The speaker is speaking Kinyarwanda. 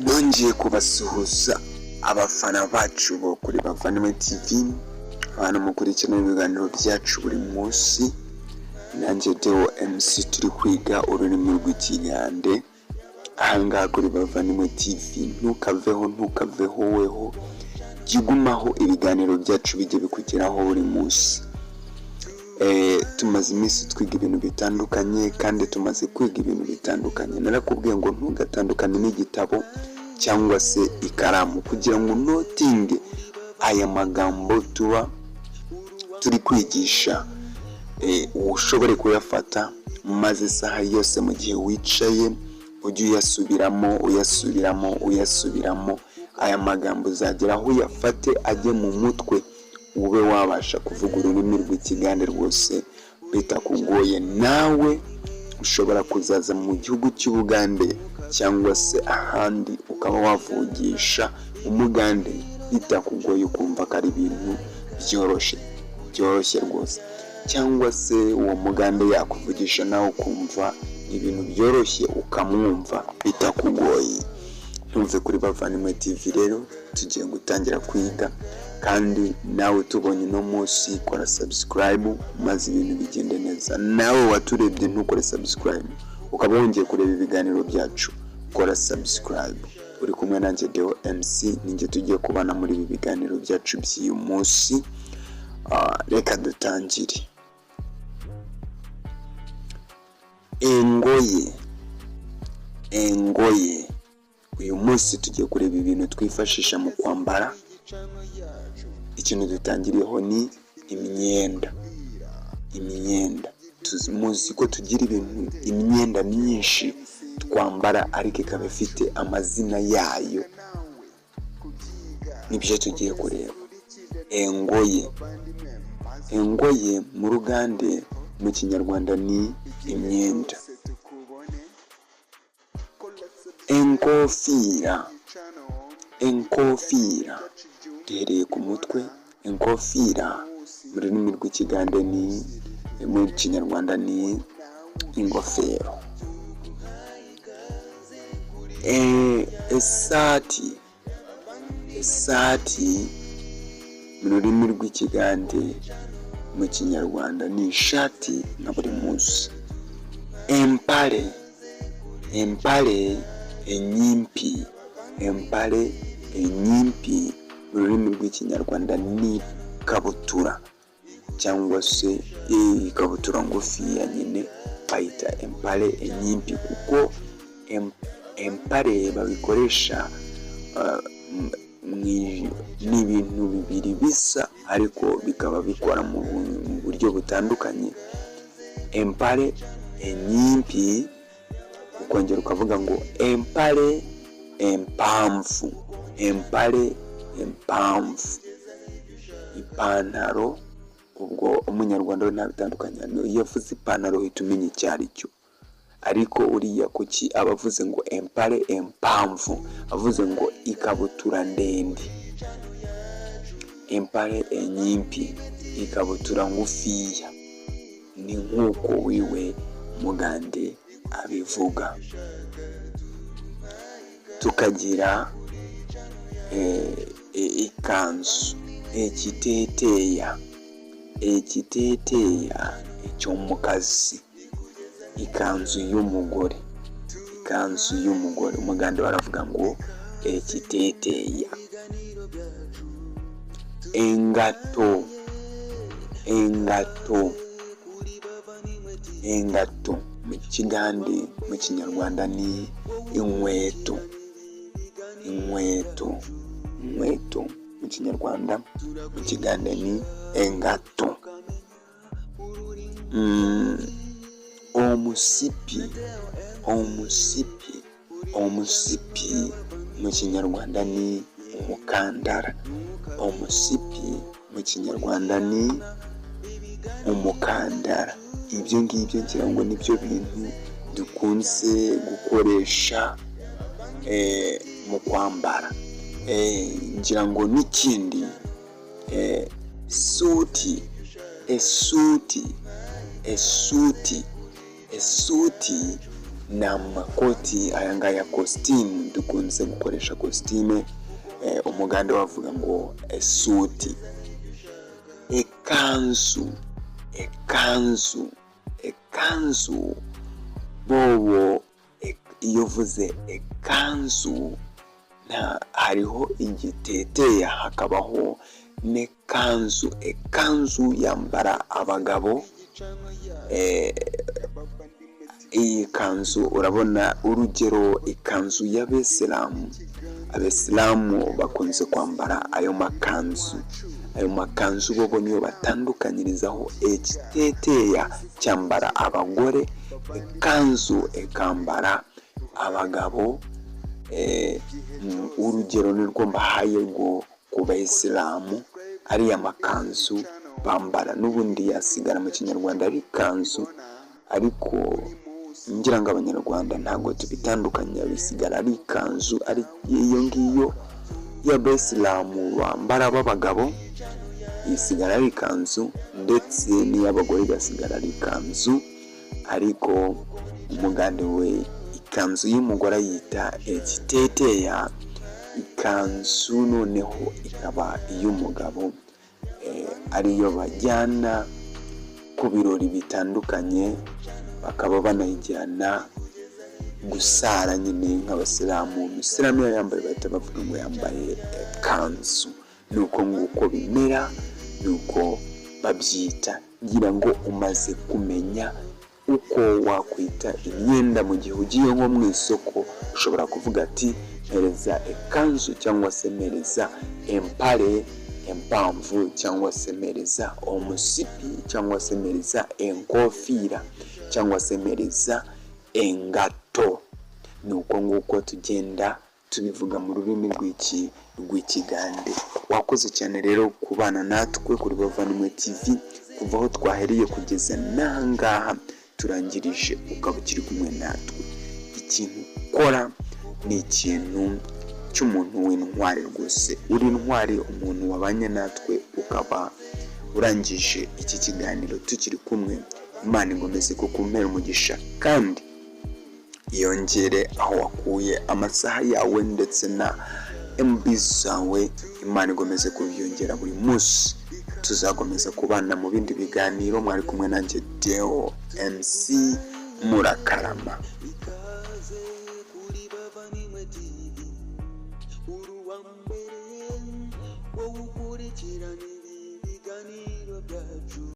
Nongeye kubasuhuza, abafana bacu bo kuri Bavandimwe TV, abantu mukurikirana ibiganiro byacu buri munsi. Nanjye Deo MC, turi kwiga ururimi rw'Ikigande ahangaha kuri Bavandimwe TV. Ntukaveho, ntukaveho weho, jya ugumaho, ibiganiro byacu bijye bikugeraho buri munsi. Tumaze iminsi twiga ibintu bitandukanye kandi tumaze kwiga ibintu bitandukanye. Narakubwiye ngo ntugatandukane n'igitabo cyangwa se ikaramu kugira ngo unotinge aya magambo tuba turi kwigisha, ushobore kuyafata, maze isaha yose mu gihe wicaye ujye uyasubiramo, uyasubiramo, uyasubiramo. Aya magambo uzagera aho uyafate ajye mu mutwe, ube wabasha kuvuga ururimi rw'Ikigande rwose bitakugoye. Nawe ushobora kuzaza mu gihugu cy'Ubugande cyangwa se ahandi, ukaba wavugisha Umugande bitakugoye, ukumva ko ari ibintu byoroshye, byoroshye rwose, cyangwa se uwo Mugande yakuvugisha nawe ukumva ibintu byoroshye, ukamwumva bitakugoye. Ntuve kuri Bavandimwe TV. Rero tugiye gutangira kwiga, kandi nawe tubonye uno munsi, kora subscribe maze ibintu bigende neza. Nawe waturebye ntukore subscribe, ukaba wongeye kureba ibiganiro byacu, kora subscribe. Uri kumwe nanjye Deo MC, ninjye tugiye kubana muri ibi biganiro byacu by'uyu munsi. Reka dutangire. Engoye, engoye. Uyu munsi tugiye kureba ibintu twifashisha mu kwambara. Ikintu dutangiriyeho ni imyenda. Imyenda, muzi ko tugira ibintu, imyenda myinshi twambara, ariko ikaba ifite amazina yayo. Nibyo tugiye kureba. Engoye, engoye mu Rugande, mu Kinyarwanda ni imyenda. Enkofira, enkofira, duhereye ku mutwe. Enkofira mu rurimi rw'Ikigande ni, mu Kinyarwanda ni ingofero. Esati, esati mu rurimi rw'Ikigande, mu Kinyarwanda ni ishati nka buri munsi. Empale, empale enyimpi, empale enyimpi mu rurimi rw'Ikinyarwanda ni ikabutura, cyangwa se ikabutura ngufiya nyine bayita empale enyimpi, kuko empale babikoresha ni ibintu bibiri bisa ariko bikaba bikora mu buryo butandukanye. Empale enyimpi, ukongera ukavuga ngo empale empamvu, empale empamvu, ipantaro. Ubwo Umunyarwanda we ntabitandukanya, iyo avuze ipantaro uhita umenya icyo ari cyo. Ariko uriya kuki aba avuze ngo empale empamvu? Avuze ngo ikabutura ndende. Empale enyimpi, ikabutura ngufiya, ni nk'uko wiwe Mugande abivuga. Tukagira ikanzu, ekiteteya, ekiteteya eky'omukazi, ikanzu y'umugore, ikanzu y'umugore. Umugande baravuga ngo ekiteteya. Engato, engato, engato mu Kigande, mu Kinyarwanda ni inkweto, inkweto, inkweto mu Kinyarwanda, mu Kigande ni engato. Omusipi, omusipi, omusipi mu Kinyarwanda ni umukandara. Omusipi mu Kinyarwanda ni umukandara. Ibyo ngibyo ngira ngo nibyo bintu dukunze gukoresha mu kwambara. Ngira ngo n'ikindi, suti, esuti, esuti, esuti. Ni amakoti aya ngaya, kositimu dukunze gukoresha, kositime. Umugande wavuga ngo esuti. Ekanzu, ekanzu, ekanzu bobo. Iyo uvuze ekanzu, nta hariho igiteteya, hakabaho n'ekanzu. Ekanzu yambara abagabo. Iyi kanzu urabona, urugero ikanzu y'Abesilamu. Abesilamu bakunze kwambara ayo makanzu. Ayo makanzu bobo niyo batandukanyirizaho: ekiteteya cyambara abagore, ikanzu ikambara abagabo. Urugero nirwo mbahaye rwo ku Bayisilamu. Ariya makanzu bambara n'ubundi yasigara mu Kinyarwanda ari ikanzu, ariko ngira ngo Abanyarwanda ntabwo tubitandukanya, bisigara ari ikanzu. Ari iyo ngiyo y'Abayisilamu bambara b'abagabo isigara ari ikanzu, ndetse n'iy'abagore igasigara ari ikanzu. Ariko Umugande we ikanzu y'umugore ayita ekiteteya, ikanzu noneho ikaba iy'umugabo, ariyo bajyana ku birori bitandukanye, bakaba banayijyana gusara nyine nk'Abasilamu. Umusilamu iyo yambaye bahita bavuga ngo yambaye ikanzu. Ni uko nguko bimera, ni uko babyita. Ngira ngo umaze kumenya uko wakwita imyenda. Mu gihe ugiye nko mu isoko, ushobora kuvuga ati: "Mpereza ekanzu", cyangwa se "Mpereza empare empanvu", cyangwa se "Mpereza omusipi", cyangwa se "Mpereza enkofira", cyangwa se "Mpereza engato". Ni uko nguko tugenda tubivuga mu rurimi rw'iki rw'Ikigande. Wakoze cyane rero kubana natwe kuri Bavandimwe TV, kuva aho twahereye kugeza n'ahangaha turangirije, ukaba ukiri kumwe natwe. Ikintu ukora ni ikintu cy'umuntu w'intwari rwose. Uri intwari, umuntu wabanye natwe ukaba urangije iki kiganiro tukiri kumwe. Imana igomeze kukumpera umugisha kandi yongere aho wakuye amasaha yawe ndetse na MB zawe. Imana igomeze kubyongera buri munsi. Tuzakomeza kubana mu bindi biganiro. Mwari kumwe nanjye Deo MC. Murakarama.